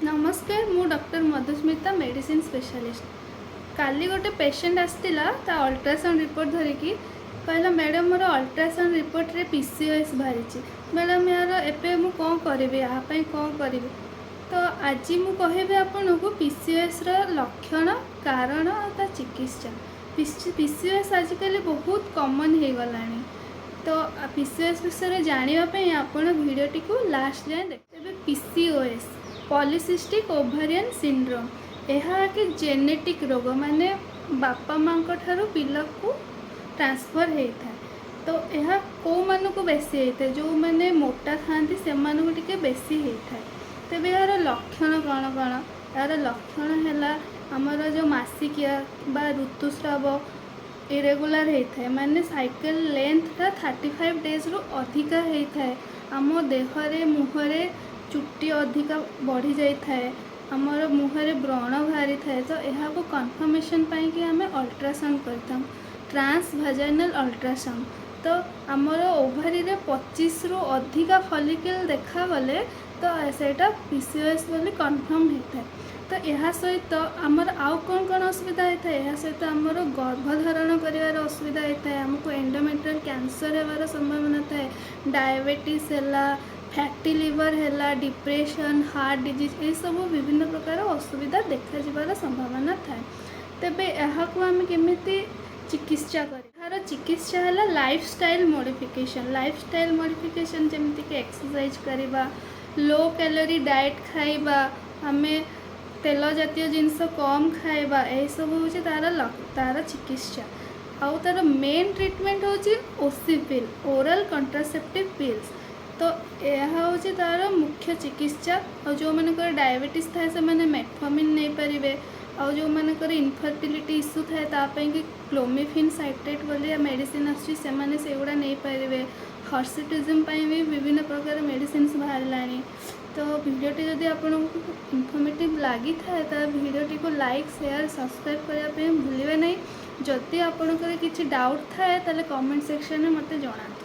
ନମସ୍କାର, ମୁଁ doctor Madhusmita, medicine specialist. କାଲି ଗୋଟେ ପେସେଣ୍ଟ ଆସିଥିଲା ତା ଅଲ୍ଟ୍ରାସାଉଣ୍ଡ ରିପୋର୍ଟ ଧରିକି। କହିଲା, "ମ୍ୟାଡ଼ାମ୍, ମୋର ଅଲ୍ଟ୍ରାସାଉଣ୍ଡ ରିପୋର୍ଟରେ ପିସିଓଏସ୍ ବାହାରିଛି। ମ୍ୟାଡ଼ାମ୍, ଏହାର ଏବେ ମୁଁ କ'ଣ କରିବି? ଏହା ପାଇଁ କ'ଣ କରିବି?" ତ ଆଜି ମୁଁ କହିବି ଆପଣଙ୍କୁ ପିସିଓଏସ୍ର ଲକ୍ଷଣ, କାରଣ ଆଉ ତା ଚିକିତ୍ସା। ପିସିଓଏସ୍ ଆଜିକାଲି ବହୁତ କମନ୍ ହେଇଗଲାଣି। ତ ପିସିଓଏସ୍ ବିଷୟରେ ଜାଣିବା ପାଇଁ ଆପଣ ଭିଡ଼ିଓଟିକୁ ଲାଷ୍ଟ ଯାଏଁ ଦେଖ। ତେବେ ପିସିଓଏସ୍, ପଲିସିଷ୍ଟିକ୍ ଓଭାରିଆନ୍ ସିଣ୍ଡ୍ରୋମ୍, ଏହା ଏକ ଜେନେଟିକ୍ ରୋଗ, ମାନେ ବାପା ମାଆଙ୍କ ଠାରୁ ପିଲାକୁ ଟ୍ରାନ୍ସଫର୍ ହେଇଥାଏ। ତ ଏହା କେଉଁମାନଙ୍କୁ ବେଶୀ ହେଇଥାଏ? ଯେଉଁମାନେ ମୋଟା ଥାଆନ୍ତି, ସେମାନଙ୍କୁ ଟିକେ ବେଶୀ ହେଇଥାଏ। ତେବେ ଏହାର ଲକ୍ଷଣ କ'ଣ କ'ଣ? ଏହାର ଲକ୍ଷଣ ହେଲା ଆମର ଯେଉଁ ମାସିକିଆ ବା ଋତୁସ୍ରାବ ଇରେଗୁଲାର ହେଇଥାଏ, ମାନେ ସାଇକେଲ ଲେନ୍ଥଟା 35 ଡେଜ୍ରୁ ଅଧିକା ହେଇଥାଏ। ଆମ ଦେହରେ, ମୁହଁରେ ଚୁଟି ଅଧିକା ବଢ଼ି ଯାଇଥାଏ। ଆମର ମୁହଁରେ ବ୍ରଣ ବାହାରିଥାଏ। ତ ଏହାକୁ କନଫର୍ମେସନ୍ ପାଇଁକି ଆମେ ଅଲ୍ଟ୍ରାସାଉଣ୍ଡ କରିଥାଉ, ଟ୍ରାନ୍ସ ଭାଜାଇନାଲ୍ ଅଲ୍ଟ୍ରାସାଉଣ୍ଡ। ତ ଆମର ଓଭାରିରେ 25ରୁ ଅଧିକା ଫଲିକଲ୍ ଦେଖାଗଲେ ତ ସେଇଟା ପିସିଓଏସ୍ ବୋଲି କନଫର୍ମ ହେଇଥାଏ। ତ ଏହା ସହିତ ଆମର ଆଉ କ'ଣ କ'ଣ ଅସୁବିଧା ହେଇଥାଏ? ଏହା ସହିତ ଆମର ଗର୍ଭଧାରଣ କରିବାର ଅସୁବିଧା ହେଇଥାଏ। ଆମକୁ ଏଣ୍ଡୋମେଟ୍ରିଆଲ୍ କ୍ୟାନ୍ସର ହେବାର ସମ୍ଭାବନା ଥାଏ। ଡାଇବେଟିସ୍ ହେଲା, ଫ୍ୟାଟି ଲିଭର ହେଲା, ଡିପ୍ରେସନ୍, ହାର୍ଟ ଡିଜିଜ୍, ଏସବୁ ବିଭିନ୍ନ ପ୍ରକାର ଅସୁବିଧା ଦେଖାଯିବାର ସମ୍ଭାବନା ଥାଏ। ତେବେ ଏହାକୁ ଆମେ କେମିତି ଚିକିତ୍ସା କରିବା? ଏହାର ଚିକିତ୍ସା ହେଲା life style modification. Life style modification ଯେମିତିକି ଏକ୍ସରସାଇଜ୍ କରିବା, ଲୋ କ୍ୟାଲୋରି ଡାଏଟ୍ ଖାଇବା, ଆମେ ତେଲ ଜାତୀୟ ଜିନିଷ କମ୍ ଖାଇବା, ଏହିସବୁ ହେଉଛି ତାର ଚିକିତ୍ସା। ଆଉ ତା'ର ମେନ୍ ଟ୍ରିଟମେଣ୍ଟ ହେଉଛି OC pill, oral contraceptive pills. ତ ଏହା ହେଉଛି ତା'ର ମୁଖ୍ୟ ଚିକିତ୍ସା। ଆଉ ଯେଉଁମାନଙ୍କର ଡାଇବେଟିସ୍ ଥାଏ, ସେମାନେ ମେଟଫର୍ମିନ୍ ନେଇପାରିବେ। ଆଉ ଯେଉଁମାନଙ୍କର ଇନଫର୍ଟିଲିଟି ଇସ୍ୟୁ ଥାଏ, ତା ପାଇଁକି କ୍ଲୋମିଫିନ୍ ସାଇଟ୍ରେଟ୍ ବୋଲି ମେଡ଼ିସିନ୍ ଆସୁଛି, ସେମାନେ ସେଗୁଡ଼ା ନେଇପାରିବେ। ହର୍ସୁଟିଜମ୍ ପାଇଁ ବି ବିଭିନ୍ନ ପ୍ରକାର ମେଡ଼ିସିନ୍ସ ବାହାରିଲାଣି। ତ ଭିଡ଼ିଓଟି ଯଦି ଆପଣଙ୍କୁ ଇନଫର୍ମେଟିଭ୍ ଲାଗିଥାଏ, ତାହେଲେ ଭିଡ଼ିଓଟିକୁ ଲାଇକ୍, ସେୟାର, ସବସ୍କ୍ରାଇବ୍ କରିବା ପାଇଁ ଭୁଲିବେ ନାହିଁ। ଯଦି ଆପଣଙ୍କର କିଛି ଡାଉଟ୍ ଥାଏ, ତାହେଲେ କମେଣ୍ଟ ସେକ୍ସନରେ ମୋତେ ଜଣାନ୍ତୁ।